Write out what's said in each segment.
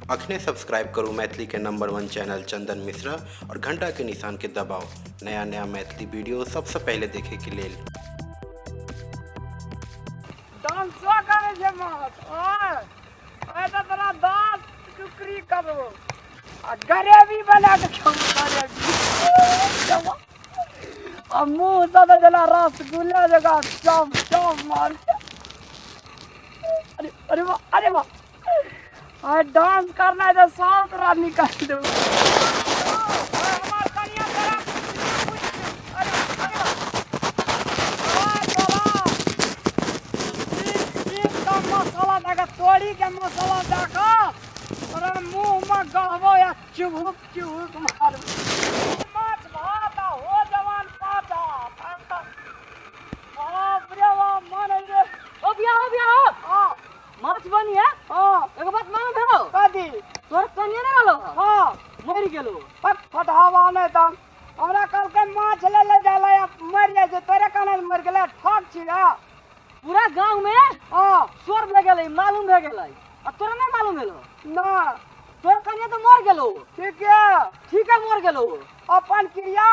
अखने सब्सक्राइब करू मैथिली के नंबर वन चैनल चंदन मिश्रा और घंटा के निशान के दबाओ नया नया मैथिली वीडियो सबसे पहले देखे के लेल। डांसो करे छै माछ ओए ओए तऽ तोरा दाँत टुकड़ी करबो आ ग्रेवी बना के खेबो ग्रेवी आ मुँह से तऽ जेना रसगुल्ला जकाँ चम चम मार अरे अरे वाह अरे वाह आ डांस करना है तो सब तोरा निकाल देबो हमर कनिया तोरा अरे अरे वाह ओए तोरा मसाला दऽ कऽ तोरी के मसाला दऽ कऽ तोरा मुँह मे गहबो या चुभुक चुभुक मारबो माछ भात आ हो जवान पाता बाप रे बाप मन है रे ओ बिया हो बिया हो हाँ माछ बनी है हाँ एगो बात मालूम भेलो कथी तोर कनिया ना रहलो हाँ मरि गेलो पट फटहावा नहि तब हमरा कहलकै माछ ले ले जाला या मरि जाइ छै तोरे कहने मरि गेलै ठक छी रे पूरा गांव में हाँ शोर भए गेलै मालूम भए गेलै आ तोरा नहीं मालूम भेलो ना तोर कनिया तो मर गेलो ठीक है ठीक है मर गेलो अपन क्रिया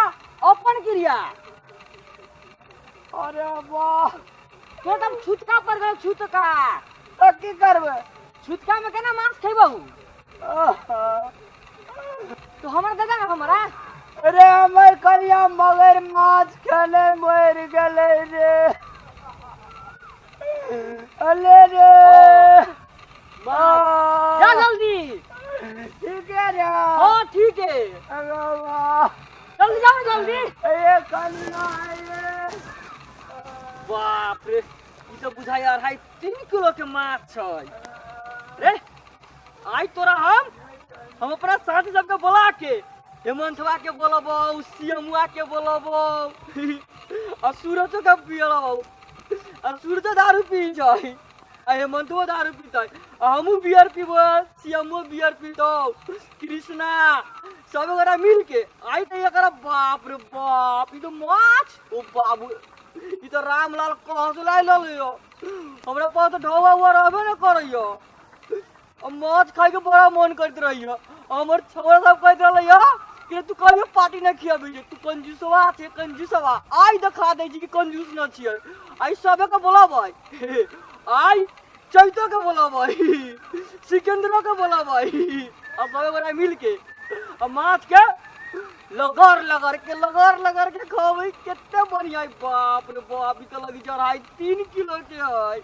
अपन क्रिया अरे वाह तोर तब छुटका पर गेलो छुटका तऽ की करबै छुटका में केना मांस खेबहु तो हमर दादा ना हमरा अरे हमर कनिया मगर माछ खेने मरि गेलै रे अले रे जा जल्दी ठीक है रे हाँ ठीक है अरे वाह जल्दी जाओ जल्दी ये कनिया ये बाप रे ई तो बुझाइ 2.5 3 किलो के माछ छै रे। आइ तोरा हम अपना साथी सबके बोला के हेमंतवा के बोलबौ, सीएमवा के बोलबौ आ सूरजो के पियलबौ। आ सूरजो दारू पी छै आ हेमंतवो दारू पीतै आ हमहूँ बियर पीबो, सीएमओ बियर पीतौ, कृष्णा सब गोरा मिल के आइ तऽ एकरा। बाप रे बाप, ई तो माछ, ओ बाबू, ई तो रामलाल कहसुलाइ ललियो। हमरा पास तऽ ढौआ उआ रहबे न करैयो आ माछ खाइके बड़ा मन करैत रहैया। हमर छोरा सब कहैत रहलै कि तू कहियो पार्टी नहि खियाबै छै, तू कंजूसवा छै कंजूसवा। आइ देखा दै छी कि कंजूस न छियै। आइ सबे के बोलबै, आइ चैतो के बोलबै, सिकंदरो के बोलबै आ सबे गोरा मिल के आ माछ के लगर लगर के लगर लगर के खबै। कते बढ़िया! बाप रे बाप, ई तऽ लगी छै 2.5 3 किलो के है।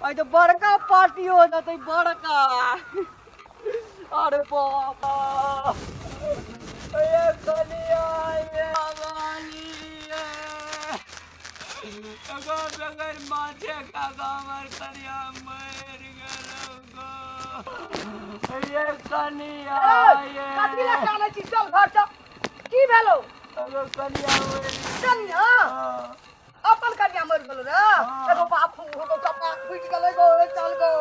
आइ तऽ बड़का पार्टी हो जेतै बड़का। अरे बाप। ये कनिया ये वाली ये एगो बगैर माछे खा कऽ हमर कनिया मरि गेलौ गो। ये कनिया ये कथी लए कानै छी? चल घर चल। की भेलो? एगो कनिया मरि कनिया? हाँ। अपन कन्या मरि गेलो रे? हाँ। एगो बाप हो गो, कपार फूटि गेलै गो। चल गो,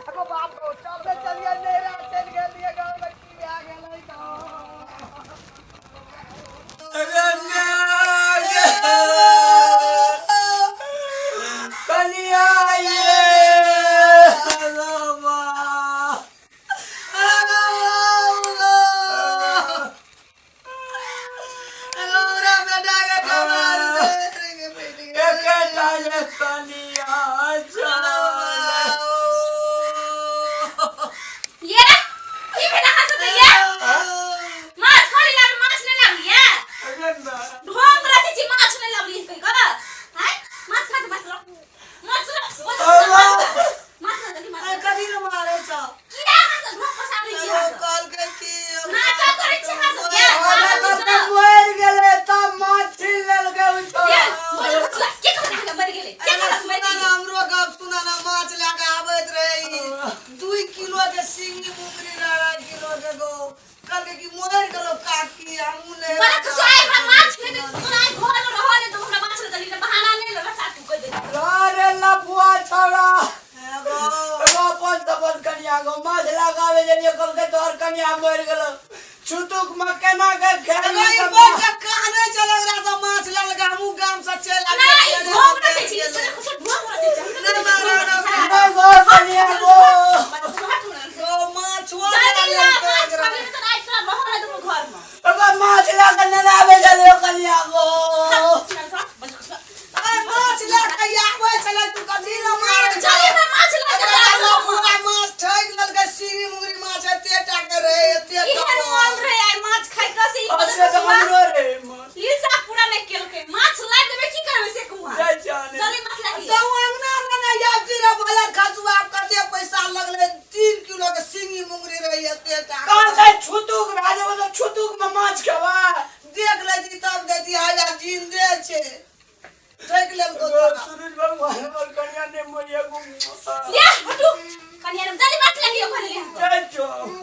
एगो बाप गो, चल गो, चलिए नैरा चलि गेलियै गाँव में। की भए गेलै गो? कनिया ये बाबा। एकेटा जे कनिया छल। ये की भेल अहाँ सबके? ये माछ खाली लाग माछ नहि लाबलियै? ढोंग रचै छी, माछ नहि लाबलियै कहि कऽ। हैं, माछ खा, माछ लो, माछ लो, माछ माछ लो, जल्दी माछ लो। कथी लए मारै छौ? किया अहाँ सब ढोंग पसारै छी? अहाँ सब कहलकै कि नाटक करै छी अहाँ सब? ये हमरा पागल कहलकै सब। मरि गेलै तब माछ छीन लेलकै ओ ये छौड़ा। बोलू बचला, के कहलक अहाँके मरि गेलै? के अरे कहलक मरि सुना गेलै? ना, हमरो गप सुना ना। माछ लए कऽ आबैत रहे ई 2 किलो के सिंगी मुंगरी, 2.5 किलो के गो। कहलकै कि मरि गेलो काकी, हमहूँ नहि। बड़ा खुश आइ हमरा माछ खेबै। तोरा आइ घर मे रहऽ नहि देबौ। हमरा माछ लऽ देली बहाना नहि लऽ तू कहि दे। अरे लफुआ छौड़ा। एगो एगो अपन अपन कनिया गो माछ लगावे जलिए, कहलकै तोहर कनिया मरि गेलो। छुतुक में केना के एगो खेली? ई बोल के काने चल ओकरा से माछ लए लगे, हमहूँ गाम से चलि नहि आबियै। ढोंग रचै छी, तोरा खुश ढोंग रचै छी। नहि मारो ना। नहि गो कनिया गो। गो माछो। चल।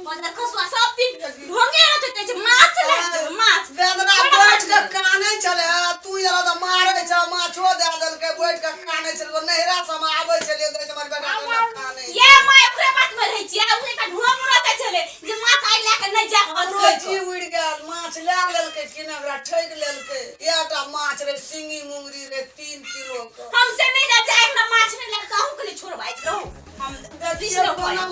बजार खसुआ सब दिन ढोंगे रचैत रहै छै माछ लए देबै माछ वेदना बड़ा बैठ माछ के कानै छलै आ तू एला तऽ मारै छ माछो दए देलकै बैठ के कानै छलै नैहरा से हम आबै छलियै देखै हमर बेटा केना कानै ये माय ओकरे बात में रहै छियै आ उ एकटा ढोंग रचै छलै जे माछ आइ लए के नहि जाय हमरो जी उड़ि गेल माछ लए लेलकै कि ने ओकरा ठकि लेलकै एकटा माछ रहै सिंगी मुंगरी रहै 3 किलो के हमसे नहि जा जाय हमरा माछ नहि लए कहूँ के नहि छोड़बाइत रहू हम देखियौ बिसरब कोना।